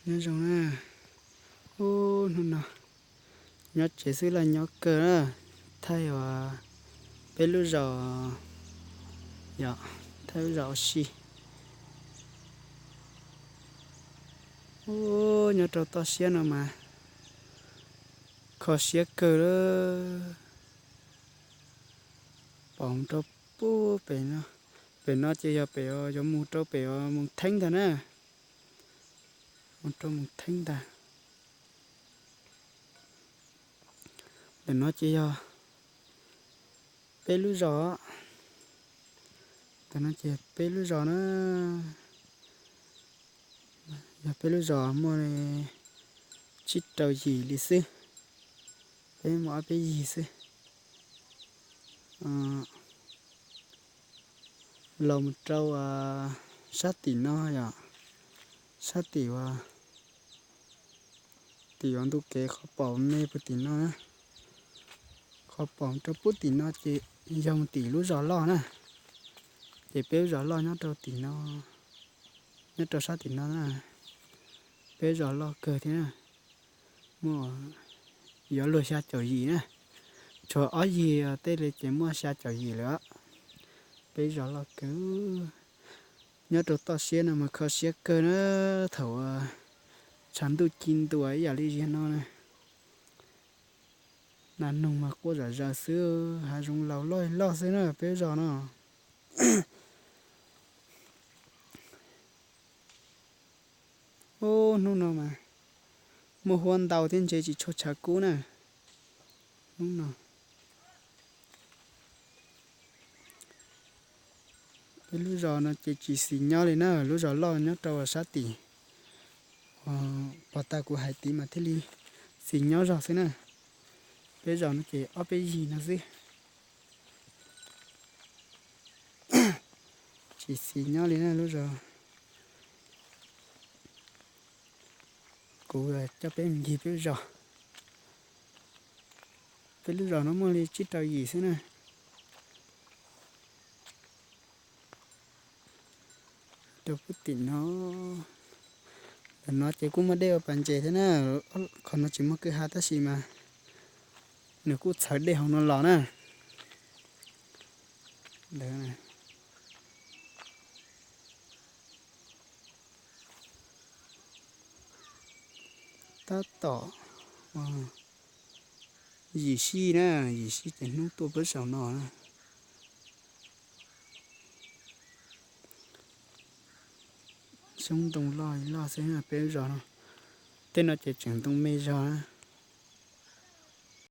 Nyob zoo na, ub, hnub no nyob tsev xwb los nyob kawg na, thaij uas peb lub zos, yog, thaij lub zos ua si. Ub, nyob rau toj siab no mas kho siab kawg lawm. Pom rau pub pem no, pem no ces yog pem yuav mus rau pem mus Theeb ntag na, mus rau mus Theeb ntag. Ntawm no ces yog peb lub zos, ntawm no ces peb lub zos na, yog peb lub zos muaj li tsib rau yim li xwb, peb muaj ob peb yig xwb. Los mus rau sab tim no yom, sab tim uas, tim uas ntu kev qhov pom me puag tim no na, qhov pom rau puag tim no ces yog mus tim lub zos loj na, ces peb lub zos loj nyob rau tim no, nyob rau sab tim no na, peb zos loj kawg thiab na, muaj yuav luag xya caum yim na, tshuav ob yig tej li ces muaj xya caum yim lawm. Peb zos loj kawg, nyob rau toj siab no mas kho siab kawg na, thaum tshav ntuj ci ntua ib yam li ziag no na. Nas noog mas quaj zom zaws xwb, hav zoov laus loj loj xwb na peb zos no. Ub, hnub no mas muaj huab ntau thiab ntshe tsis tshua tshav kub na. Hnub no peb lub zos no ces tsis xis nyob li na, lub zos loj nyob rau sab tim pos tas kuv hais tid mas thiaj li xis nyob zog xwb na. Peb zos no ces ob peb yig no xwb, tsis xis nyob li na lub zos. Kuv coj peb mus ncig peb lub zos. Peb lub zos no muaj li tsib rau yim xwb na. Rau puag tim no, ntawm no ces kuj muaj dej ua pas ntses thiab na. Qhov no tsis muaj kwj ha tab sis mas nws kuj txhawv dej hauv no los na. Ntawd, tab tom yim sij na, yim sij ces hnub tuaj pab saum no na. Xyoob ntoo loj loj xwb peb lub zos no. Tej no ces tseem ntoo me zog na.